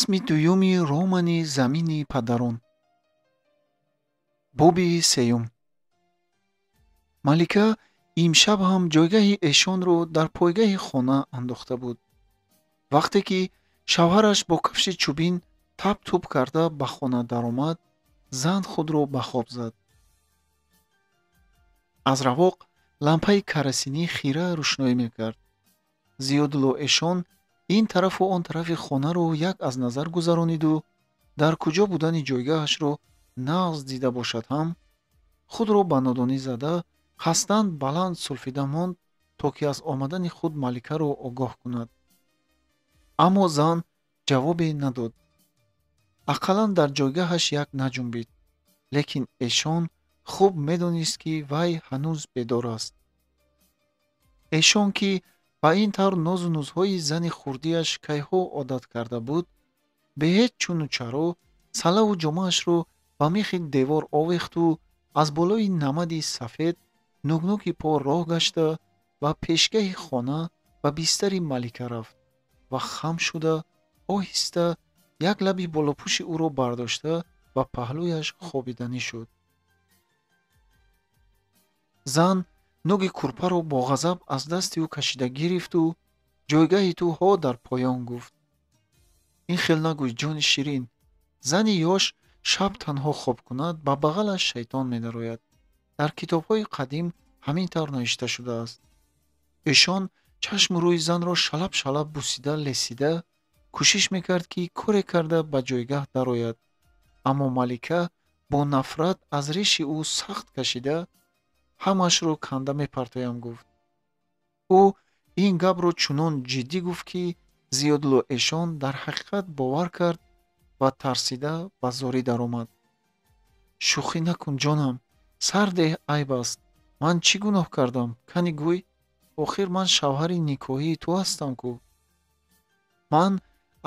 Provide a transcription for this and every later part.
Қисми дуюми романи «Замини падарон». Боби сеюм. Малика имшаб ҳам ҷойгаҳи эшонро дар пойгаҳи хона андохта буд. Вақте ки шавҳараш бо кафши чӯбин тап-туп карда ба хона даромад, зан худро ба хоб зад. Аз равоқ лампаи карасинӣ хира рӯшноӣ мекард. Зиёдулло Эшон ин тарафу он тарафи хонаро як аз назар гузарониду дар куҷо будани ҷойгаҳашро нағз дида бошад ҳам, худро ба нодонӣ зада, қасдан баланд сулфида монд, то ки аз омадани худ Маликаро огоҳ кунад. Аммо зан ҷавобе надод. Ақаллан дар ҷойгаҳаш як наҷунбид, лекин Эшон хуб медонист, ки вай ҳанӯз бедор аст. Эшон, ки ба ин тавр нозу нузҳои зани хурдиаш кайҳо одат карда буд, бе ҳеҷ чуну чаро салаву ҷомаашро ба мехи девор овехту аз болои намади сафед нукнуки по роҳ гашта ба пешгаҳи хона ба бистари Малика рафт ва хам шуда оҳиста як лаби болопӯши ӯро бардошта ба паҳлӯяш хобиданӣ шуд. Зан нуги курпаро бо ғазаб аз дасти ӯ кашида гирифту ҷойгаҳи ту ҳо дар поён гуфт. Ин хел нагӯй, ҷони ширин. Зани ёш шаб танҳо хоб кунад, ба бағалаш шайтон медарояд. Дар китобҳои қадим ҳамин тавр навишта шудааст. Эшон чашму рӯи занро шалаб-шалаб бусида лесида кӯшиш мекард, ки коре карда ба ҷойгаҳ дарояд. Аммо Малика бо нафрат аз риши ӯ сахт кашида ҳамаашро канда мепартоям гуфт. Ӯ ин гапро чунон ҷиддӣ гуфт, ки Зиёдулло Эшон дар ҳақиқат бовар кард ва тарсида ба зорӣ даромад. Шӯхӣ накун, ҷонам, сардеҳ айб аст. Ман чӣ гуноҳ кардам? Кани гӯй, охир ман шавҳари никоҳии ту ҳастам ку. Ман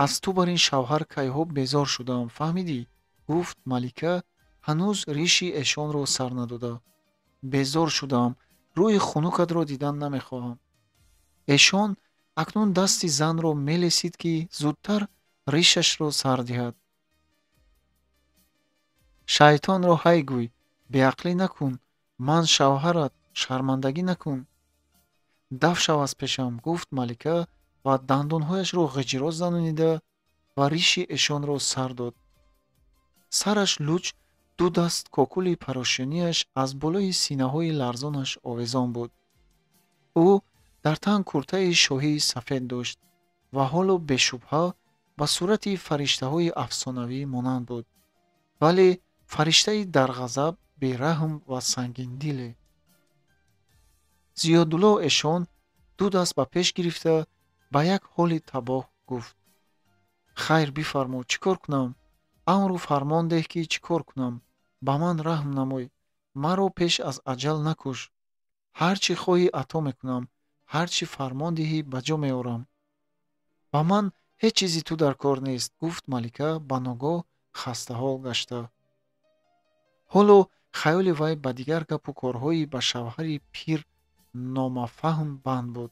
аз ту бар ин шавҳар кайҳо безор шудаам, фаҳмидӣ? Гуфт Малика, ҳанӯз риши Эшонро сар надода. Безор шудаам, рӯи хунукатро дидан намехоҳам. Эшон акнун дасти занро мелесид, ки зудтар ришашро сар диҳад. Шайтонро ҳай гӯй, беақлӣ накун, ман шавҳарат, шармандагӣ накун. Даф шав аз пешам, гуфт Малика ва дандонҳояшро ғиҷиро занонида ва риши Эшонро сар дод. Сараш луч, ду даст кокули парошониаш аз болои синаҳои ларзонаш овезон буд. Ӯ дар тан куртаи шоҳии сафед дошт ва ҳоло бешубҳа ба сурати фариштаҳои афсонавӣ монанд буд, вале фариштаи дар ғазаб, бераҳм ва сангиндиле. Зиёдулло Эшон ду даст ба пеш гирифта ба як ҳоли табоҳ гуфт: хайр, бифармо, чӣ кор кунам? Амру фармон деҳ, ки чӣ кор кунам? Ба ман раҳм намой, маро пеш аз аҷал накуш. Ҳар чӣ хоҳӣ ато мекунам, ҳар чӣ фармон диҳӣ ба ҷо меорам. Ба ман ҳеҷ чизи ту дар кор нест, гуфт Малика ба ногоҳ хастаҳол гашта. Ҳоло хаёли вай ба дигар гапу корҳои ба шавҳари пир номафаҳм банд буд.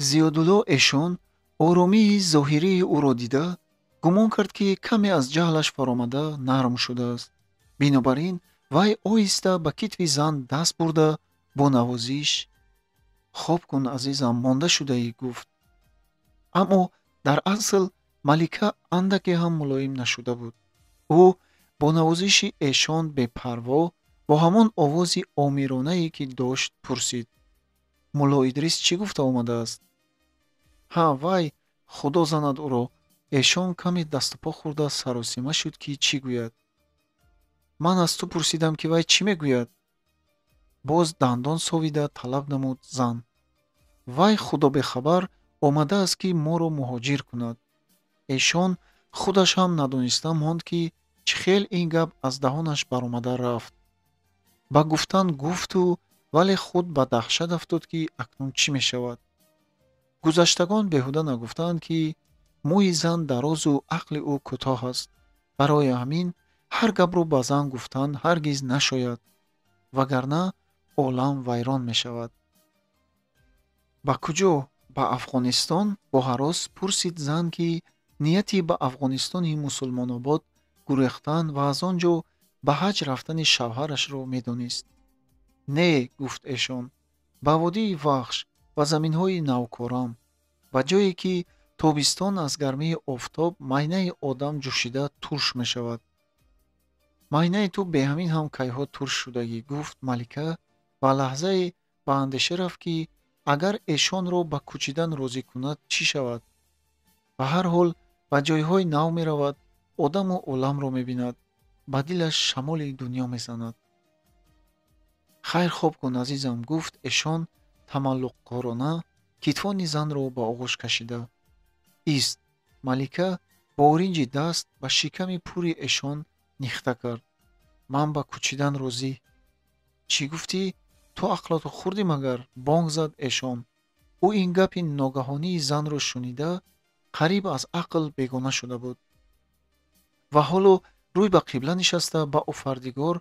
Зиёдулло Эшон оромии зоҳирии ӯро дида гумон кард, ки каме аз ҷаҳлаш фаромада нарм шудааст. Бинобар ин вай оҳиста ба китфи зан даст бурда бо навозиш хоб кун, азизам, монда шудаӣ, гуфт. Аммо дар асл Малика андаке ҳам мулоим нашуда буд. Ӯ бо навозиши Эшон бепарво бо ҳамон овози омиронае, ки дошт, пурсид: мулло Идрис чӣ гуфта омадааст? Ҳа, вай, худо занад ӯро. Эшон каме даступо хӯрда саросима шуд, ки чӣ гӯяд. Ман аз ту пурсидам, ки вай чӣ мегӯяд? Боз дандон совида талаб намуд зан. Вай худобехабар омадааст, ки моро муҳоҷир кунад. Эшон худаш ҳам надониста монд, ки чӣ хел ин гап аз даҳонаш баромада рафт. Ба гуфтан гуфту, вале худ ба даҳшат афтод, ки акнун чӣ мешавад. Гузаштагон беҳуда нагуфтаанд, ки мӯи зан дарозу ақли ӯ кӯтоҳ аст. Барои ҳамин ҳар гапро ба зан гуфтан ҳаргиз нашояд, вагарна олам вайрон мешавад. Ба куҷо? Ба Афғонистон? Бо ҳарос пурсид зан, ки нияти ба Афғонистони мусулмонобод гурехтан ва аз он ҷо ба ҳаҷ рафтани шавҳарашро медонист. Не, гуфт эшон, ба водии Вахш, ба заминҳои навкорам, ба ҷое ки тобистон аз гармии офтоб майнаи одам ҷӯшида турш мешавад. Майнаи ту беҳамин ҳам кайҳо турш шудагӣ, гуфт Малика ва лаҳзае ба андеша рафт, ки агар эшонро ба кӯчидан розӣ кунад, чӣ шавад? Ба ҳар ҳол ба ҷойҳои нав меравад, одаму оламро мебинад, ба дилаш шамоли дунё мезанад. Хайр, хоб кун, азизам, гуфт эшон тамаллуқкорона, китфони занро ба оғӯш кашида. Ист. Малика бо оринҷи даст ба шиками пури эшон нихта кард. Ман ба кӯчидан розӣ. Чӣ гуфтӣ? Ту ақлатро хӯрдӣ магар? Бонг зад эшон. Ӯ ин гапи ногаҳонии занро шунида қариб аз ақл бегона шуда буд ва ҳоло рӯй ба қибла нишаста ба Офардигор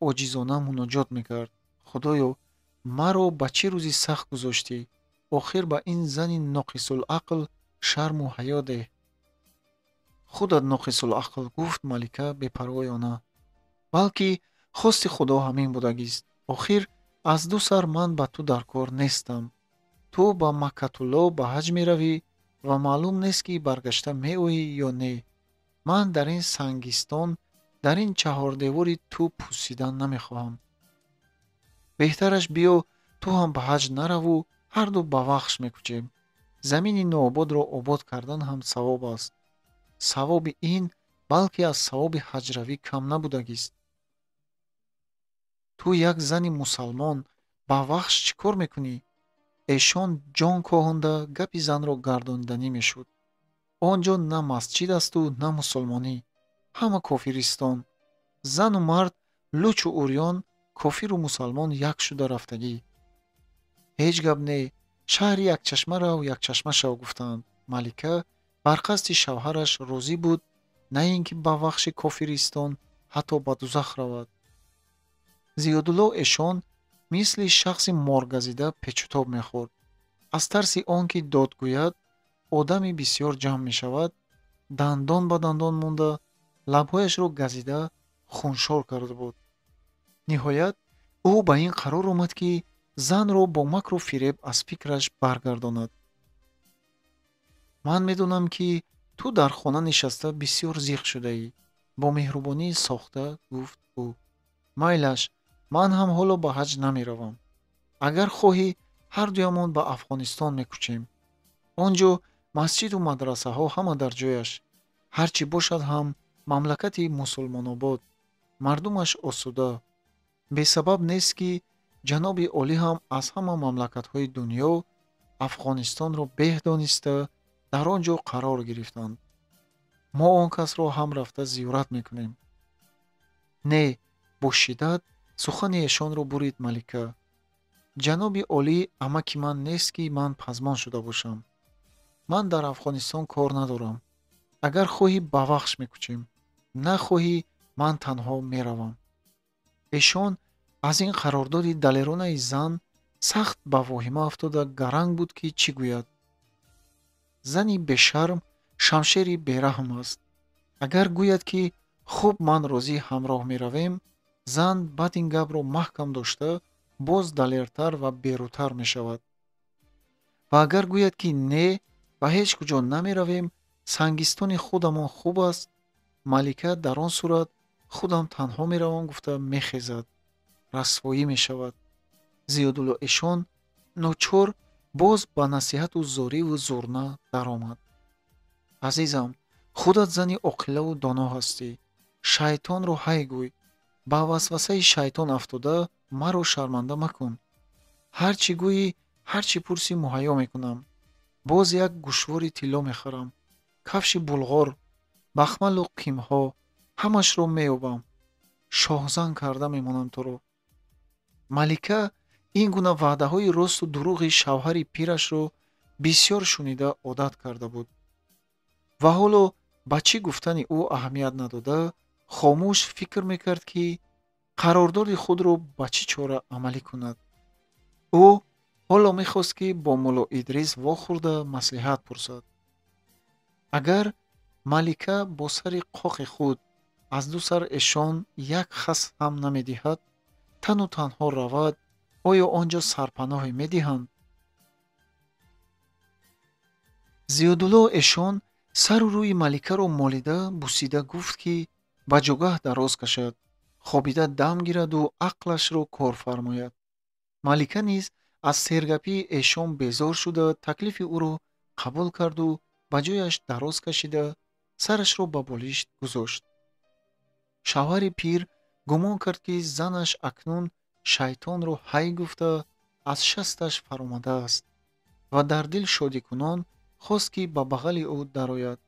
оҷизона муноҷот мекард. Худоё, маро ба чӣ рӯзи сахт гузоштӣ? Охир ба ин зани ноқисулақл шарму ҳаё деҳ. Худат ноқисулақл, гуфт Малика бепарвоёна. Балки хости Худо ҳамин будагист. Охир аз ду сар ман ба ту дар кор нестам. Ту ба Маккатулло ба ҳаҷ меравӣ ва маълум нест, ки баргашта меоӣ ё не. Ман дар ин сангистон, дар ин чаҳордевори ту пусидан намехоҳам. Беҳтараш биё ту ҳам ба ҳаҷ нараву ҳарду ба Вахш мекӯчем. Замини ноободро обод кардан ҳам савоб аст. Савоби ин балки аз савоби ҳаҷравӣ кам набудагист. Ту як зани мусалмон ба Вахш чӣ кор мекунӣ? Эшон ҷон коҳонда гапи занро гардониданӣ мешуд. Он ҷо на масҷид асту на мусулмонӣ, ҳама кофиристон. Зану мард лучу урён, кофиру мусалмон як шуда рафтагӣ. Ҳеҷ гап не, шаҳри якчашма рав, якчашма шав, гуфтанд. Малика бар қасди шавҳараш розӣ буд, на ин ки ба Вахши кофиристон, ҳатто ба дузах равад. Зиёдулло эшон мисли шахси моргазида печутоб мехӯрд. Аз тарси он ки дод гӯяд, одами бисёр ҷамъ мешавад, дандон ба дандон монда, лабҳояшро газида хуншор карда буд. Ниҳоят ӯ ба ин қарор омад, ки занро бо макру фиреб аз фикраш баргардонад. Ман медонам, ки ту дар хона нишаста бисёр зиқ шудаӣ, бо меҳрубонии сохта гуфт ӯ. Майлаш, ман ҳам ҳоло ба ҳаҷ намеравам. Агар хоҳӣ, ҳардуямон ба Афғонистон мекӯчем. Он ҷо масҷиду мадрасаҳо ҳама дар ҷояш. Ҳар чӣ бошад ҳам мамлакати мусулмонобод, мардумаш осуда. Бесабаб нест, ки ҷаноби олӣ ҳам аз ҳама мамлакатҳои дунё Афғонистонро беҳ дониста дар он ҷо қарор гирифтанд. Мо он касро ҳам рафта зиёрат мекунем. Не, бо шиддат сухани эшонро бурид Малика. Ҷаноби олӣ амаки ман нест, ки ман пазмон шуда бошам. Ман дар Афғонистон кор надорам. Агар хоҳӣ, ба Вахш мекӯчем, нахоҳӣ, ман танҳо меравам. Эшон аз ин қарордоди далеронаи зан сахт ба воҳима афтода гаранг буд, ки чӣ гӯяд. Зани бешарм шамшери бераҳм аст. Агар гӯяд, ки хуб, ман розӣ, ҳамроҳ меравем, зан баъд ин гапро маҳкам дошта боз далертар ва берӯтар мешавад. Ва агар гӯяд, ки не, ба ҳеҷ куҷо намеравем, сангистони худамон хуб аст, Малика дар он сурат худам танҳо меравам гуфта мехезад, расвоӣ мешавад. Зиёдулло эшон ночор боз ба насиҳату зориву зурна даромад. Азизам, худат зани оқилаву доно ҳастӣ. Шайтонро ҳай гӯй. Ба васвасаи шайтон афтода маро шарманда макун. Ҳар чӣ гӯӣ, ҳар чӣ пурсӣ, муҳайё мекунам. Боз як гӯшвори тилло мехарам, кафши булғор, бахмалу қимҳо, ҳамашро меёбам. Шоҳзан карда мемонам туро. Малика ин гуна ваъдаҳои росту дурӯғи шавҳари пирашро бисёр шунида одат карда буд ва ҳоло ба чӣ гуфтани ӯ аҳамият надода, хомӯш фикр мекард, ки қарордоди худро ба чӣ чора амалӣ кунад. Ӯ Ҳоло мехост, ки бо Мулло Идрис вохӯрда маслиҳат пурсад. Агар Малика бо сари қоқи худ аз ду сар эшон як хас ҳам намедиҳад, тану танҳо равад, оё он ҷо сарпаноҳе медиҳанд? Зиёдулло эшон сару рӯи Маликаро молида бусида гуфт, ки ба ҷогаҳ дароз кашад, хобида дам гираду ақлашро кор фармояд. Малика низ аз сергапии эшон безор шуда таклифи ӯро қабул карду ба ҷояш дароз кашида сарашро ба болишт гузошт. Шавҳари пир гумон кард, ки занаш акнун шайтонро ҳай гуфта аз шасташ фаромадааст ва дар дил шодикунон хост, ки ба бағали ӯ дарояд.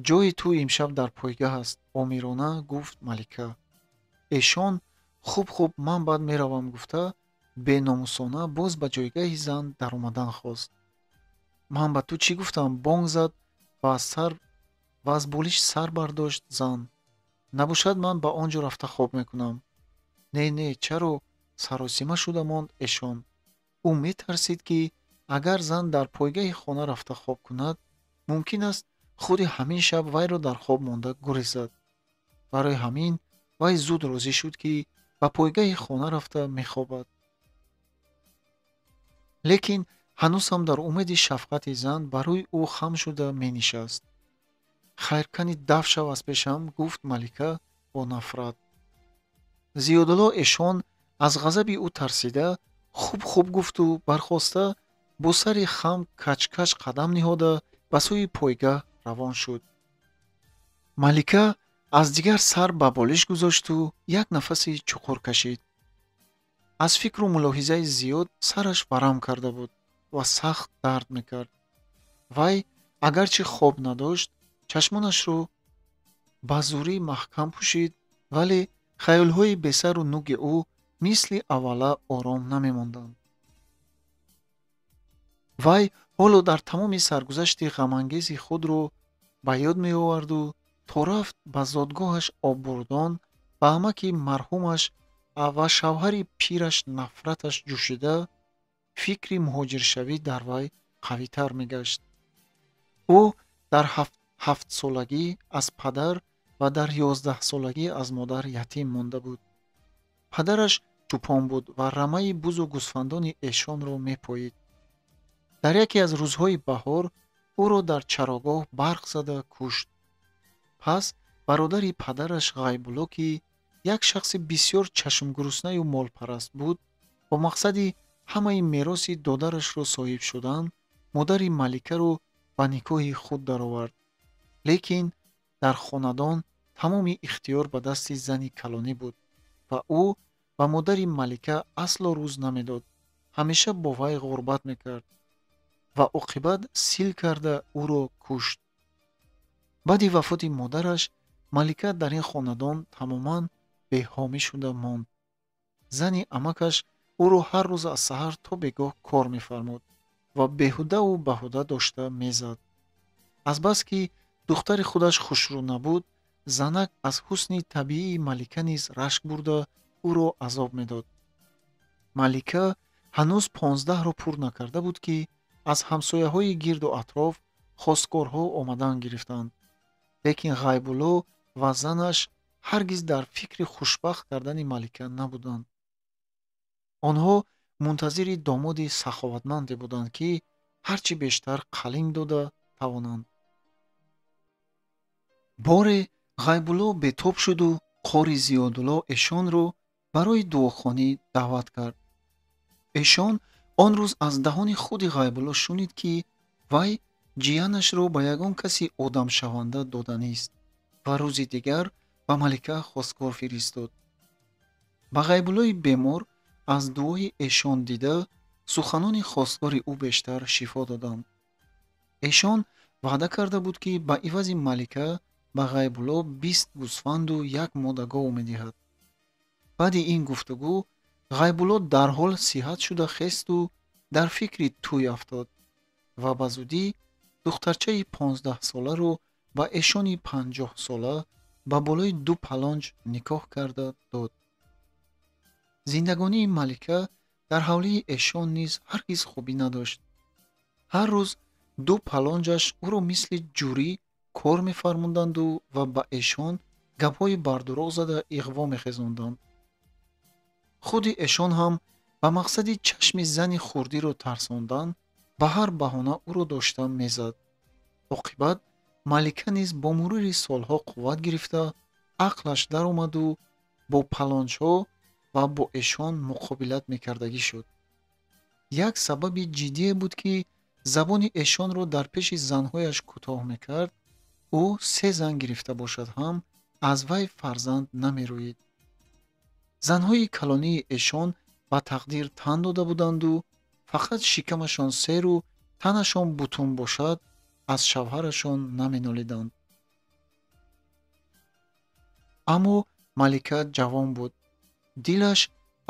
Ҷои ту имшаб дар пойгаҳ аст, омирона гуфт Малика. Эшон хуб хуб ман баъд меравам гуфта беномусона боз ба ҷойгаҳи зан даромадан хост. Ман ба ту чӣ гуфтам? Бонг зад ва аз болиш сар бардошт зан. Набошад, ман ба он ҷо рафта хоб мекунам. Не, не, чаро? Саросима шуда монд эшон. Ӯ метарсид, ки агар зан дар пойгаҳи хона рафта хоб кунад, мумкин аст худи ҳамин шаб вайро дар хоб монда гурезад. Барои ҳамин вай зуд розӣ шуд, ки ба пойгаҳи хона рафта мехобад. Лекин ҳанӯз ҳам дар умеди шафқати зан барои ӯ хам шуда менишаст. Хайр, кани даф шав аз пешам, гуфт Малика бо нафрат. Зиёдулло эшон аз ғазаби ӯ тарсида хуб хуб гуфту бархоста бо сари хам качкач қадам ниҳода ба сӯи пойгаҳ равон шуд. Малика аз дигар сар ба болиш гузошту як нафаси чуқур кашид. Аз фикру мулоҳизаи зиёд сараш варам карда буд ва сахт дард мекард. Вай агарчи хоб надошт, чашмонашро ба зурӣ маҳкам пӯшид, вале хаёлҳои бесару нуги ӯ мисли аввала ором намемонданд. Вай ҳоло дар тамоми саргузашти ғамангези худро ба ёд меоварду то рафт ба зодгоҳаш Оббурдон, ба амаки марҳумаш ва шавҳари пираш нафраташ ҷӯшида, фикри муҳоҷиршавӣ дар вай қавитар мегашт. Ӯ дар ҳафтсолагӣ аз падар ва дар 11солагӣ аз модар ятим монда буд. Падараш чӯпон буд ва рамаи бузу гӯсфандони эшонро мепоид. Дар яке аз рӯзҳои баҳор ӯро дар чарогоҳ барқ зада кушт. Пас бародари падараш Ғайбулло, ки як шахси бисёр чашмгуруснаю молпараст буд, бо мақсади ҳамаи мероси додарашро соҳиб шудан, модари Маликаро ба никоҳи худ даровард. Лекин дар хонадон тамоми ихтиёр ба дасти зани калонӣ буд ва ӯ ба модари Малика асло рӯз намедод, ҳамеша бо вай ғурбат мекард ва оқибат сил карда ӯро кушт. Баъди вафоти модараш Малика дар ин хонадон тамоман беҳомӣ шуда монд. Зани амакаш ӯро ҳар рӯз аз саҳар то бегоҳ кор мефармуд ва беҳудаву баҳуда дошта мезад. Азбаски духтари худаш хушрӯ набуд, занак аз ҳусни табиии Малика низ рашк бурда ӯро азоб медод. Малика ҳанӯз 15-ро пур накарда буд, ки аз ҳамсояҳои гирду атроф хостгорҳо омадан гирифтанд. Лекин Ғайбулло ва занаш ҳаргиз дар фикри хушбахт кардани Малика набуданд. Онҳо мунтазири домоди саховатманде буданд, ки ҳарчи бештар қалинг дода тавонанд. Боре Ғайбулло бетоб шуду қори Зиёдулло эшонро барои дуохонӣ даъват кард. Эшон он рӯз аз даҳони худи Ғайбулло шунид, ки вай ҷиянашро ба ягон каси одамшаванда доданист ва рӯзи дигар ба Малика хостгор фиристод. Ба Ғайбуллои бемор аз дуои эшон дида суханони хостгори ӯ бештар шифо доданд. Эшон ваъда карда буд, ки ба ивази Малика ба Ғайбулло 20 гӯсфанду як мода гов медиҳад. Баъди ин гуфтугӯ Ғайбулло дарҳол сиҳат шуда хесту дар фикри тӯй афтод ва ба зудӣ духтарчаи 15соларо ба эшони 50сола ба болои 2 палонҷ никоҳ карда дод. Зиндагонии Малика Дар ҳавлии эшон низ ҳаргиз хубӣ надошт. Ҳар рӯз ду палонҷаш ӯро мисли ҷурӣ кор мефармуданду ва ба эшон гапҳои бардурӯғ зада иғво мехезонданд. Худи эшон ҳам ба мақсади чашми зани хурдиро тарсондан ба ҳар баҳона ӯро дошта мезад. Оқибат Малика низ бо мурури солҳо қувват гирифта, ақлаш даромаду бо палонҷҳо ва бо эшон муқобилат мекардагӣ шуд. Як сабаби ҷиддие буд, ки забони эшонро дар пеши занҳояш кӯтоҳ мекард. Ӯ се зан гирифта бошад ҳам аз вай фарзанд намерӯид. Занҳои калонии эшон ба тақдир тан дода буданду фақат шикамашон серу танашон бутун бошад, аз шавҳарашон наменолиданд. Аммо Малика ҷавон буд. Дилаш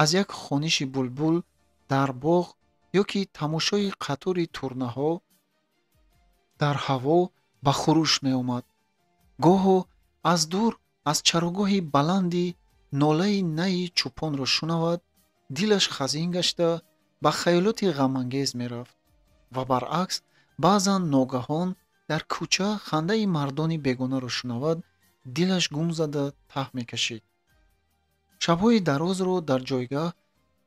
аз як хониши булбул дар боғ ё ки тамошои қатори турнаҳо дар ҳаво ба хуруш меомад. Гоҳо аз дур аз чарогоҳи баланди нолаи найи чӯпонро шунавад, дилаш хазин гашта ба хаёлоти ғамангез мерафт ва баръакс баъзан ногаҳон дар кӯча хандаи мардони бегонаро шунавад, дилаш гум зада таҳ мекашид. Шабҳои дарозро дар ҷойгаҳ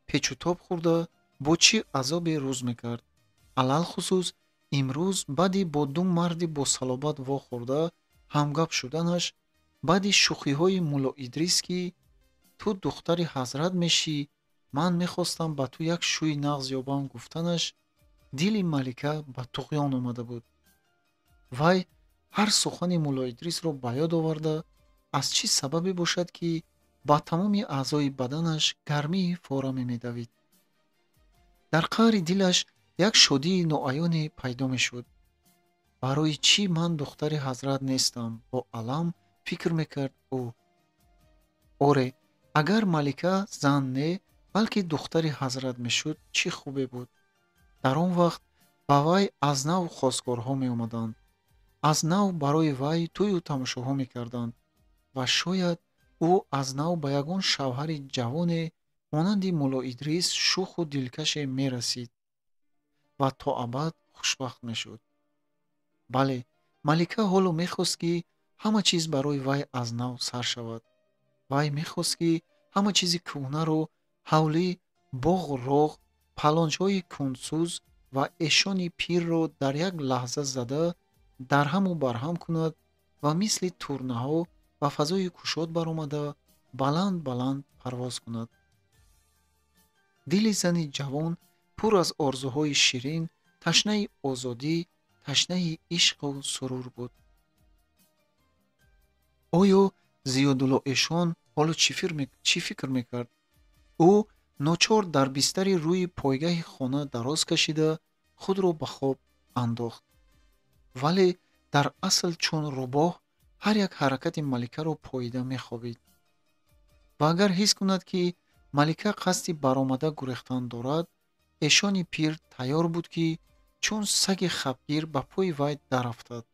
печутоб хӯрда бо чӣ азобе рӯз мекард. Алалхусус имрӯз баъди бо ду марди босалобат вохӯрда ҳамгап шуданаш, баъди шӯхиҳои Мулло Идрис, ки ту духтари ҳазрат мешӣ, ман мехостам ба ту як шӯи нағз ёбам гуфтанаш, дили Малика ба туғён омада буд. Вай ҳар сухани Мулло Идрисро ба ёд оварда, аз чӣ сабабе бошад, ки ба тамоми аъзои баданаш гармии фораме медавид. Дар қаъри дилаш як шодии ноаёне пайдо мешуд. Барои чӣ ман духтари ҳазрат нестам? Бо алам фикр мекард ӯ. Оре, агар Малика зан не, балки духтари ҳазрат мешуд, чӣ хубе буд. Дар он вақт ба вай аз нав хостгорҳо меомаданд, аз нав барои вай тӯю тамошоҳо мекарданд ва шояд ӯ аз нав ба ягон шавҳари ҷавоне монанди Мулло Идрис шӯху дилкаше мерасид ва то абад хушбахт мешуд. Бале, Малика ҳоло мехост, ки ҳама чиз барои вай аз нав сар шавад. Вай мехост, ки ҳама чизи кӯҳнаро, ҳавлӣ, боғу роғ, палонҷҳои кундсӯз ва эшони пирро дар як лаҳза зада дарҳаму барҳам кунад ва мисли турнаҳо ба фазои кушод баромада баланд баланд парвоз кунад. Дили зани ҷавон пур аз орзуҳои ширин, ташнаи озодӣ, ташнаи ишқу сурур буд. Оё Зиёдулло эшон ҳоло чӣ фикр мекард? Ӯ ночор дар бистари рӯи пойгаҳи хона дароз кашида худро ба хоб андохт. Вале дар асл чун рӯбоҳ ҳар як ҳаракати Маликаро поида мехобид. Ва агар ҳис кунад, ки Малика қасди баромада гурехтан дорад, эшони пир тайёр буд, ки чун саги хапгир ба пои вай дарафтад.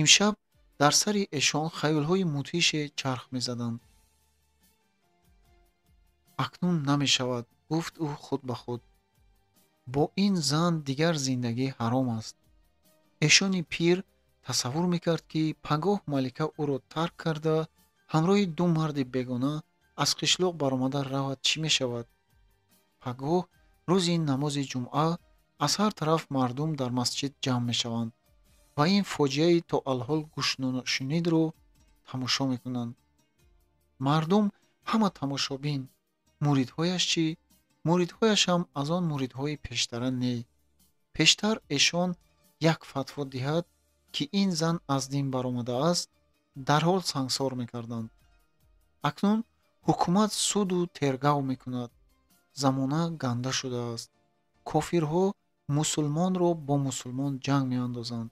Имшаб дар сари эшон хаёлҳои мудҳише чарх мезаданд. Акнун намешавад, гуфт ӯ худ ба худ. Бо ин зан дигар зиндагӣ ҳаром аст. Эшони пир тасаввур мекард, ки пагоҳ Малика ӯро тарк карда ҳамроҳи ду марди бегона аз қишлоқ баромада равад, чӣ мешавад? Пагоҳ рӯзи намози ҷумъа аз ҳар тараф мардум дар масҷид ҷамъ мешаванд ва ин фоҷиаи то алҳол гӯшношунидро тамошо мекунанд. Мардум ҳама тамошобин, муридҳояш чӣ? Муридҳояш ҳам аз он муридҳои пештара не. Пештар эшон як фатво диҳад, ки ин зан аз дин баромадааст, дарҳол сангсор мекарданд. Акнун ҳукумат суду тергав мекунад. Замона ганда шудааст. Кофирҳо мусулмонро бо мусулмон ҷанг меандозанд.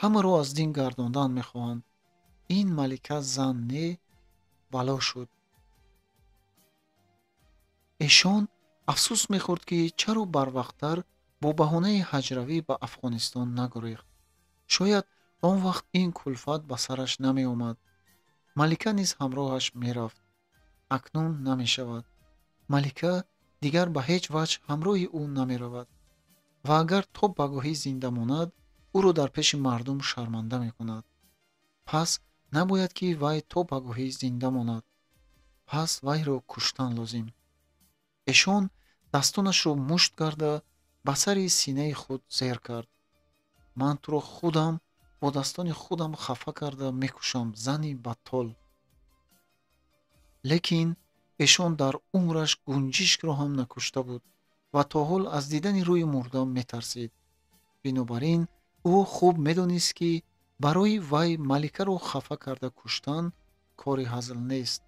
Ҳамаро аз дин гардондан мехоҳанд. Ин Малика зан не, бало шуд. Эшон афсӯс мехӯрд, ки чаро барвақттар бо баҳонаи ҳаҷравӣ ба Афғонистон нагурехт. Шояд он вақт ин кулфат ба сараш намеомад. Малика низ ҳамроҳаш мерафт. Акнун намешавад. Малика Дигар ба ҳеҷ ваҷҳ ҳамроҳи ӯ намеравад ва агар то пагоҳӣ зинда монад, ӯро дар пеши мардум шарманда мекунад. Пас набояд, ки вай то пагоҳӣ зинда монад. Пас вайро куштан лозим. Эшон дастонашро мушт карда ба сари синаи худ зер кард. Ман туро худам бо дастони худам хафа карда мекушам, зани баттол. Лекин эшон дар умраш гунҷишкро ҳам накушта буд ва то ҳол аз дидани рӯи мурда метарсид. Бинобар ин ӯ хуб медонист, ки барои вай маликаро хафа карда куштан кори ҳазл нест.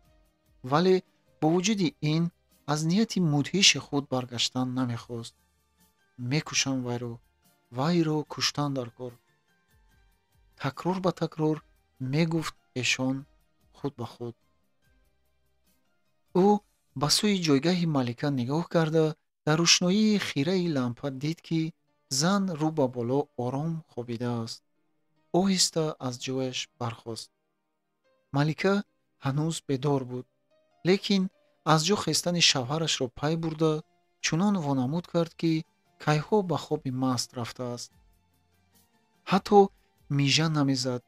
Вале бо вуҷуди ин аз нияти мудҳиши худ баргаштан намехост. Мекушам вайро, вайро куштан дар кор. Такрор ба такрор мегуфт эшон худ ба худ. Ӯ ба сӯи ҷойгаҳи малика нигоҳ карда, дар рӯшноии хираи лампа дид, ки зан рӯ ба боло ором хобидааст. Оҳиста аз ҷояш бархост. Малика ҳанӯз бедор буд, лекин аз ҷо хестани шавҳарашро пай бурда, чунон вонамуд кард, ки кайҳо ба хоби маст рафтааст. Ҳатто мижа намезад.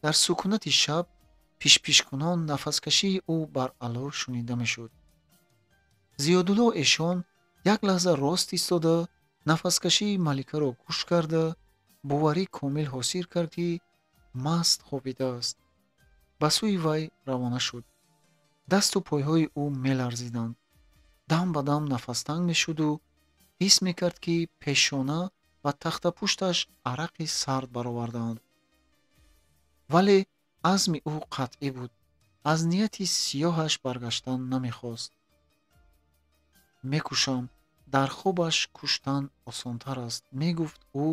Дар сукунати шаб пишпишкунон нафаскашии ӯ баръало шунида мешуд. Зиёдулло эшон як лаҳза рост истода, нафаскашии маликаро гӯш карда, боварӣ комил ҳосил кард, ки маст хобидааст. Ба сӯи вай равона шуд. Дасту пойҳои ӯ меларзиданд. Дам ба дам нафастанг мешуду ҳис мекард, ки пешона ва тахтапушташ арақи сард баровардаанд. Вале азми ӯ қатъӣ буд. Аз нияти сиёҳаш баргаштан намехост. Мекушам, дар хобаш куштан осонтар аст, мегуфт ӯ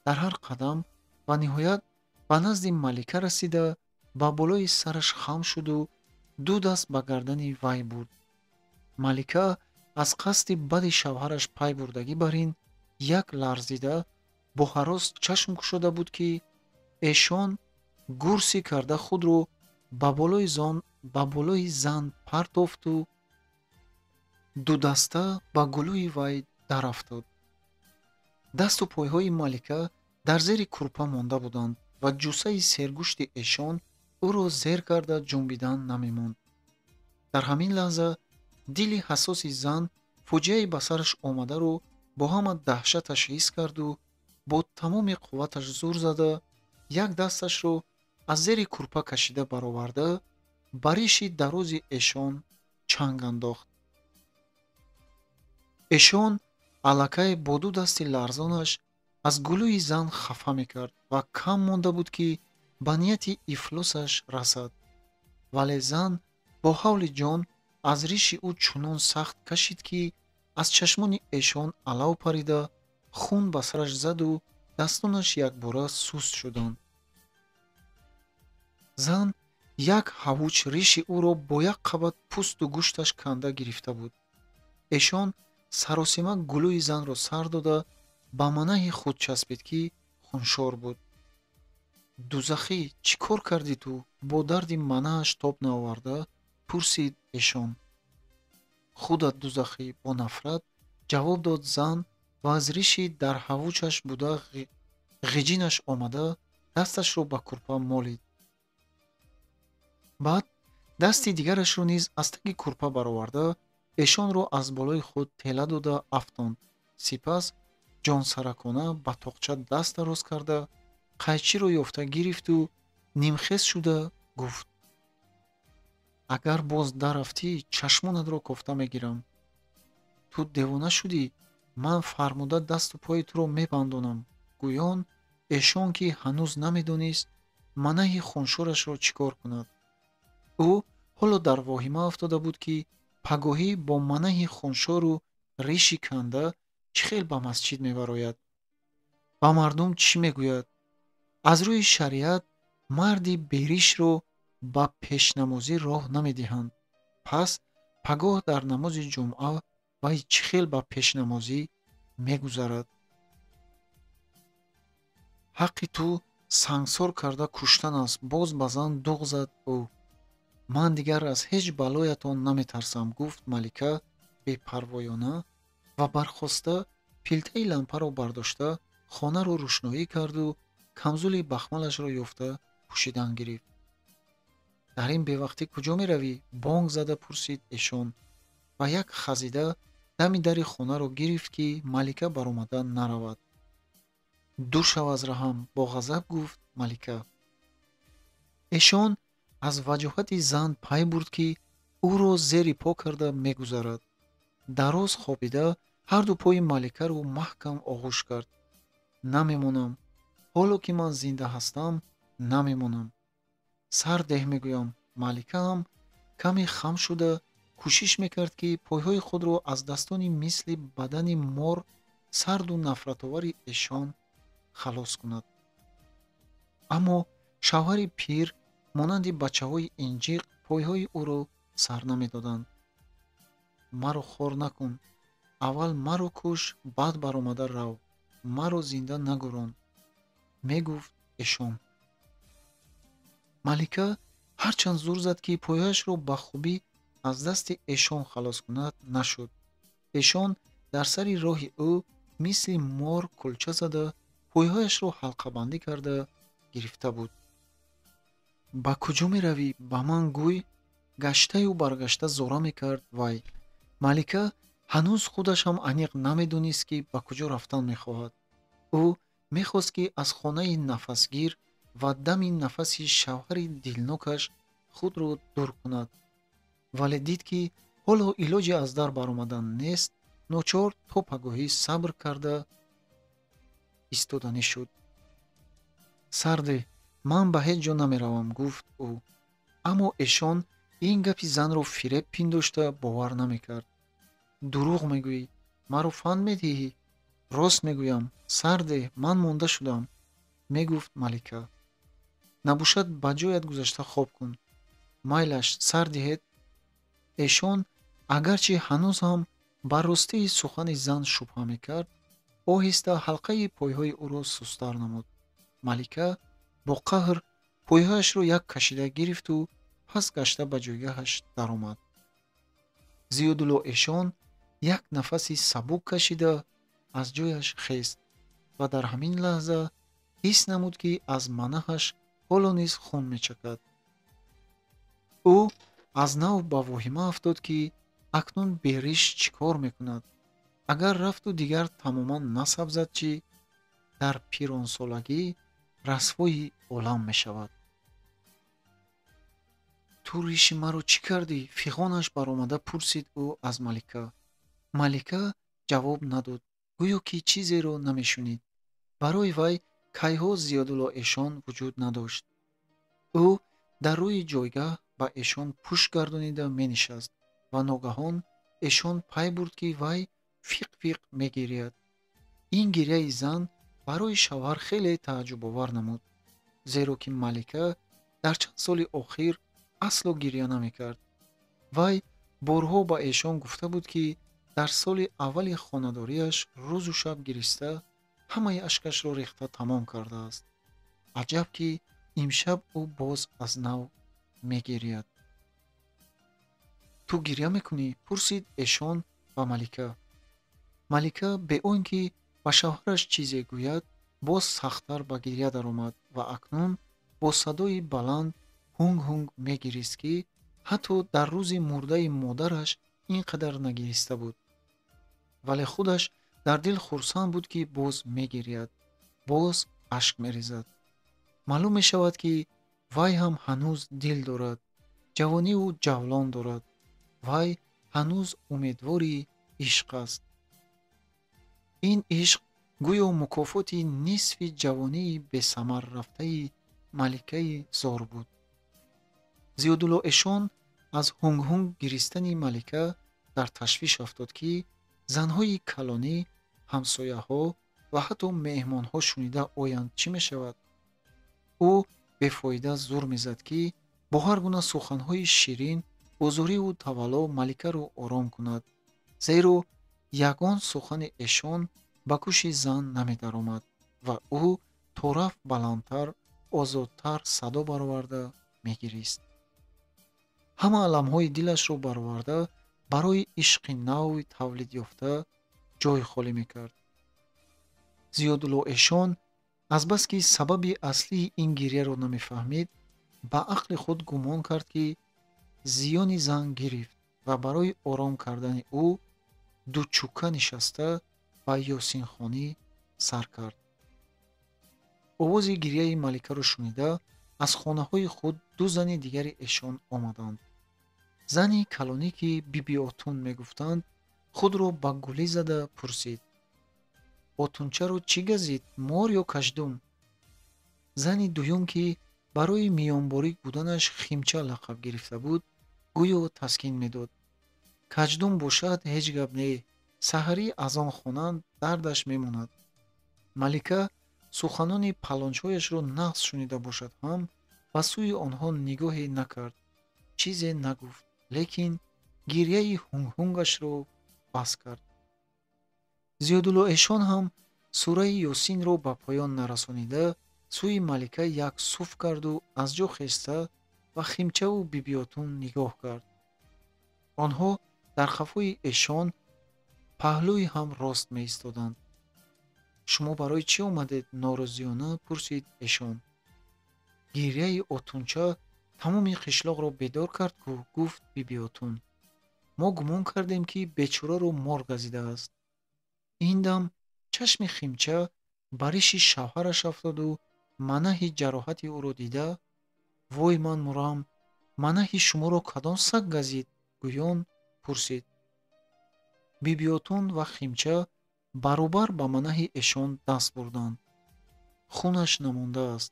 дар ҳар қадам ва ниҳоят ба назди малика расида, ба болои сараш хам шуду ду даст ба гардани вай бурд. Малика аз қасди бади шавҳараш пай бурдагӣ бар ин як ларзида бо ҳарос чашм кушода буд, ки эшон гурсӣ карда худро ба болои зан партофту дудаста ба гулӯи вай дарафтод. Дасту пойҳои малика дар зери курпа монда буданд ва ҷуссаи сергӯшти эшон ӯро зер карда ҷунбидан намемонд. Дар ҳамин лаҳза дили ҳассоси зан фоҷиаи ба сараш омадаро бо ҳама даҳшаташ ҳис карду бо тамоми қувваташ зур зада, як дасташро аз зери курпа кашида бароварда, ба риши дарози эшон чанг андохт. Эшон аллакай бо ду дасти ларзонаш аз гулӯи зан хафа мекард ва кам монда буд, ки ба нияти ифлосаш расад. Вале зан бо ҳавли ҷон аз риши ӯ чунон сахт кашид, ки аз чашмони эшон алав парида, хун ба сараш заду дастонаш якбора суст шуданд. Зан як ҳавуч риши ӯро бо як қабат пӯсту гӯшташ канда гирифта буд. Эшон саросима гулӯи занро сар дода, ба манаҳи худ часпид, ки хуншор буд. Дузахӣ, чӣ кор кардӣ ту? Бо дарди манааш тоб наоварда пурсид эшон. Худат дузахӣ, бо нафрат ҷавоб дод зан ва аз риши дар ҳавучаш буда ғиҷинаш омада, дасташро ба курпа молид. Баъд дасти дигарашро низ аз таги курпа бароварда, эшонро аз болои худ тела дода афтонд. Сипас ҷонсаракона ба тоқча даст дароз карда, қайчиро ёфта гирифту нимхез шуда гуфт: агар боз дарафтӣ, чашмонатро кофта мегирам. Ту девона шудӣ, ман фармуда дасту пои туро мебандонам. Гӯён эшон, ки ҳанӯз намедонист манаҳи хуншорашро чӣ кор кунад. Ӯ ҳоло дар воҳима афтода буд, ки пагоҳӣ бо манаҳи хуншору риши канда чӣ хел ба масҷид мебарояд? Ба мардум чӣ мегӯяд? Аз рӯи шариат марди беришро ба пешнамозӣ роҳ намедиҳанд. Пас пагоҳ дар намози ҷумъа вай чӣ хел ба пешнамозӣ мегузарад? Ҳаққи ту сангсор карда куштан аст, боз ба зан дуғ зад ӯ. Ман дигар аз ҳеҷ балоятон наметарсам, гуфт малика Бепарвоёна ва бархоста пилтаи лампаро бардошта хонаро рӯшноӣ карду камзули бахмалашро ёфта пӯшидан гирифт. Дар ин бевақтӣ куҷо меравӣ? Бонг зада пурсид эшон ва як хазида дами дари хонаро гирифт, ки Малика баромада наравад. Дур шав аз раҳам, бо ғазаб гуфт Малика. Эшон аз ваҷоҳати зан пай бурд, ки ӯро зери по карда мегузарад. Дароз хобида ҳарду пои Маликаро маҳкам оғӯш кард. Намемонам, ҳоло ки ман зинда ҳастам, намемонам. Сар деҳ мегӯям. Маликаам каме хам шуда кӯшиш мекард, ки пойҳои худро аз дастони мисли бадани мор сарду нафратовари эшон халос кунад. Аммо шавҳари пир монанди бачаҳои инҷиқ пойҳои ӯро сар намедоданд. Маро хор накун, аввал маро куш, баъд баромада рав, маро зинда нагурон, мегуфт эшон. Малика ҳарчанд зур зад, ки пойҳояшро ба хубӣ аз дасти эшон халос кунад, нашуд. Эшон дар сари роҳи ӯ мисли мор кулча зада пойҳояшро ҳалқабандӣ карда гирифта буд. Ба куҷо меравӣ, ба ман гӯй, гаштаю баргашта зора мекард вай. Малика ҳанӯз худаш ҳам аниқ намедонист, ки ба куҷо рафтан мехоҳад. Ӯ мехост, ки аз хонаи нафасгир ва дами нафаси шавҳари дилнокаш худро дур кунад, вале дид, ки ҳоло илоҷи аз дар баромадан нест, ночор то пагоҳӣ сабр карда истоданӣ шуд. Сарде, ман ба ҳеҷ ҷо намеравам, гуфт ӯ. Аммо эшон ин гапи занро фиреб пиндошта бовар намекард. Дурӯғ мегӯӣ, маро фанд медиҳӣ? Рост мегӯям, сарде, ман монда шудам, мегуфт Малика. Набошад, ба ҷоят гузашта хоб кун. Майлаш, сар диҳед. Эшон агарчи ҳанӯз ҳам бар ростии сухани зан шубҳа мекард, оҳиста ҳалқаи пойҳои ӯро сустар намуд. Малика бо қаҳр пойҳояшро як кашида гирифту пас гашта ба ҷойгаҳаш даромад. Зиёдулло эшон як нафаси сабук кашида аз ҷояш хест ва дар ҳамин лаҳза ҳис намуд, ки аз манаҳаш ҳоло низ хун мечакад. Ӯ аз нав ба воҳима афтод, ки акнун бериш чӣ кор мекунад? Агар рафту дигар тамоман насабзад чӣ? Дар пиронсолагӣ расвои олам мешавад. Ту риши маро чӣ кардӣ? Фиғонаш баромада пурсид ӯ аз Малика. Малика ҷавоб надод, гӯё ки чизеро намешунид. Барои вай кайҳо Зиёдулло эшон вуҷуд надошт. Ӯ дар рӯи ҷойгаҳ ба эшон пушт гардонида менишаст ва ногаҳон эшон пай бурд, ки вай фиқ-фиқ мегирияд. Ин гирияи зан барои шавҳар хеле тааҷҷубовар намуд, зеро ки Малика дар чанд соли охир асло гирия намекард. Вай борҳо ба эшон гуфта буд, ки дар соли аввали хонадориаш рӯзу шаб гириста ҳамаи ашкашро рехта тамом кардааст. Аҷаб, ки имшаб ӯ боз аз нав мегирияд. Ту гиря мекунӣ? Пурсид эшон ба Малика. Малика бе он ки ба шавҳараш чизе гӯяд, боз сахттар ба гиря даромад ва акнун бо садои баланд ҳунг-ҳунг мегирист, ки ҳатто дар рӯзи мурдаи модараш ин қадар нагириста буд. Вале худаш дар дил хурсанд буд, ки боз мегирияд, боз ашк мерезад. Маълум мешавад, ки вай ҳам ҳанӯз дил дорад, ҷавониву ҷавлон дорад. Вай ҳанӯз умедвори ишқ аст. Ин ишқ гӯё мукофоти нисфи ҷавонии бесамар рафтаи маликаи зор буд. Зиёдулло эшон аз ҳунг-ҳунг гиристани малика дар ташвиш афтод, ки занҳои калонӣ, ҳамсояҳо ва ҳатто меҳмонҳо шунида оянд чӣ мешавад? Ӯ бефоида зур мезад, ки бо ҳар гуна суханҳои ширин озориву тавалло маликаро ором кунад, зеро ягон сухани эшон ба гӯши зан намедаромад ва ӯ то рафт баландтар, озодтар садо бароварда мегирист. Ҳама аламҳои дилашро бароварда барои ишқи нави тавлид ёфта ҷой холӣ мекард. Зиёдулло Эшон азбаски сабаби аслии ин гирьяро намефаҳмид, ба ақли худ гумон кард, ки зиёни зан гирифт ва барои ором кардани ӯ дучӯка нишаста ба ёсинхонӣ сар кард. Овози гирьяи маликаро шунида, аз хонаҳои худ ду зани дигари эшон омаданд. Зани калонӣ, ки Бибиотун мегуфтанд, худро ба гулӣ зада пурсид: «Отунчаро чӣ газид, мор ё каждум?» Зани дуюм, ки барои миёнборик буданаш Химча лақаб гирифта буд, гӯё таскин медод: «Каждум бошад, ҳеҷ гап не, саҳарӣ азон хонанд, дардаш мемонад». Малика суханони палончҳояшро нағз шунида бошад ҳам, ба сӯи онҳо нигоҳе накард, чизе нагуфт, лекин гирьяи ҳунгҳунгашро бас кард. Зиёдулло Эшон ҳам сураи Ёсинро ба поён нарасонида, сӯи малика як суф карду аз ҷо хеста ба Химчаву Бибиотун нигоҳ кард. Онҳо дар қафои эшон паҳлӯи ҳам рост меистоданд. «Шумо барои чӣ омадед?» норозиёна пурсид эшон. «Гирьяи отунча тамоми қишлоқро бедор кард ку», гуфт Бибиотун. «Мо гумон кардем, ки бечораро мор газидааст». Ин дам чашми Химча ба риши шавҳараш афтоду манаҳи ҷароҳати ӯро дида, «Вой, ман мурам, манаҳи шуморо кадом саг газид?» гӯён пурсид. Бибиотун ва Химча баробар ба манаҳи эшон даст бурданд. «Хунаш намондааст,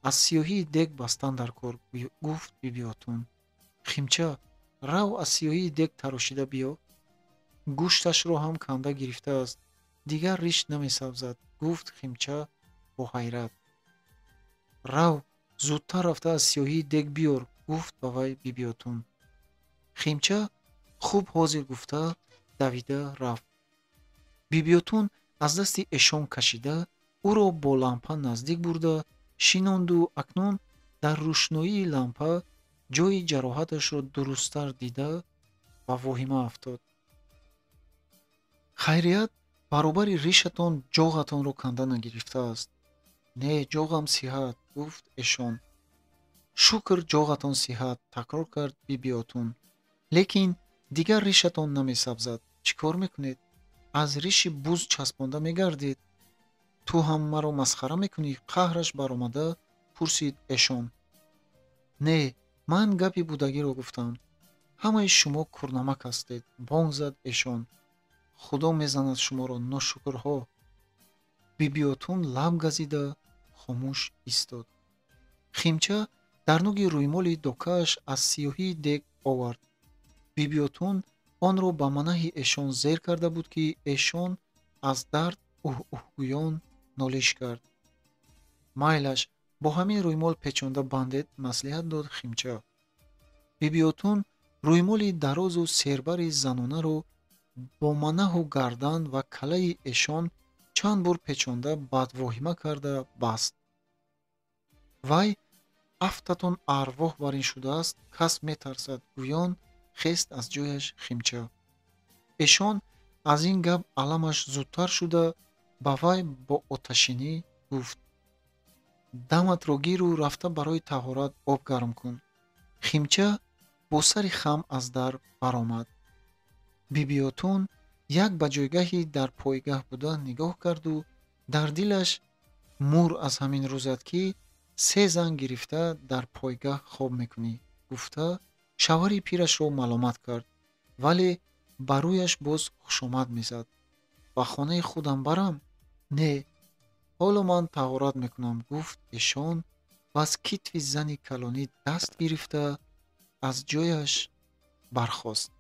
аз сиёҳии дег бастан дар кор», гуфт Бибиотун. «Химча, рав, аз сиёҳии дег тарошида биё. Гӯшташро ҳам канда гирифтааст, дигар риш намесабзад», гуфт Химча бо ҳайрат. «Рав, зудтар рафта аз сиёҳии дег биёр», гуфт ба вай Бибиотун. Химча хуб ҳозир гуфта, давида рафт. Бибиотун аз дасти эшон кашида, ӯро бо лампа наздик бурда шинонду акнун дар рӯшноии лампа ҷои ҷароҳаташро дурусттар дида, ба воҳима афтод. «Хайрият, баробари ришатон ҷоғатонро канда нагирифтааст». «Не, ҷоғам сиҳат», гуфт эшон. «Шукр, ҷоғатон сиҳат», такрор кард Бибиотун. «Лекин дигар ришатон намесабзад. Чӣ кор мекунед? Аз риши буз часпонда мегардед». «Ту ҳам маро масхара мекунӣ?» қаҳраш баромада пурсид эшон. «Не, ман гапи будагиро гуфтам. Ҳамаи шумо курнамак ҳастед», бонг зад эшон. «Худо мезанад шуморо, ношукрҳо». Бибиотун лаб газида хомӯш истод. Химча дар нуги рӯймоли докааш аз сиёҳии дег овард. Бибиотун онро ба манаҳи эшон зер карда буд, ки эшон аз дард уҳ-уҳгӯён нолиш кард. «Майлаш, бо ҳамин рӯймол печонда бандед», маслиҳат дод Химча. Бибиотун рӯймоли дарозу сербари занонаро бо манаҳу гардан ва калаи эшон чанд бор печонда, бадвоҳима карда баст. «Вай, афтатон арвоҳ бар ин шудааст, кас метарсад», гӯён хест аз ҷояш Химча. Эшон аз ин гап аламаш зудтар шуда, ба вай бо оташинӣ гуфт: «Даматро гиру рафта барои таҳорат об гарм кун». Химча бо сари хам аз дар баромад. Бибиотун як ба ҷойгаҳи дар пойгаҳ буда нигоҳ карду дар дилаш мур аз ҳамин рӯзад, ки се зан гирифта дар пойгаҳ хоб мекунӣ, гуфта шавҳари пирашро маломат кард, вале ба рӯяш боз хушомад мезад. «Ба хонаи худам барам? Не, ҳоло ман таҳорат мекунам», гуфт эшон ва аз китфи зани калонӣ даст гирифта аз ҷояш бархост.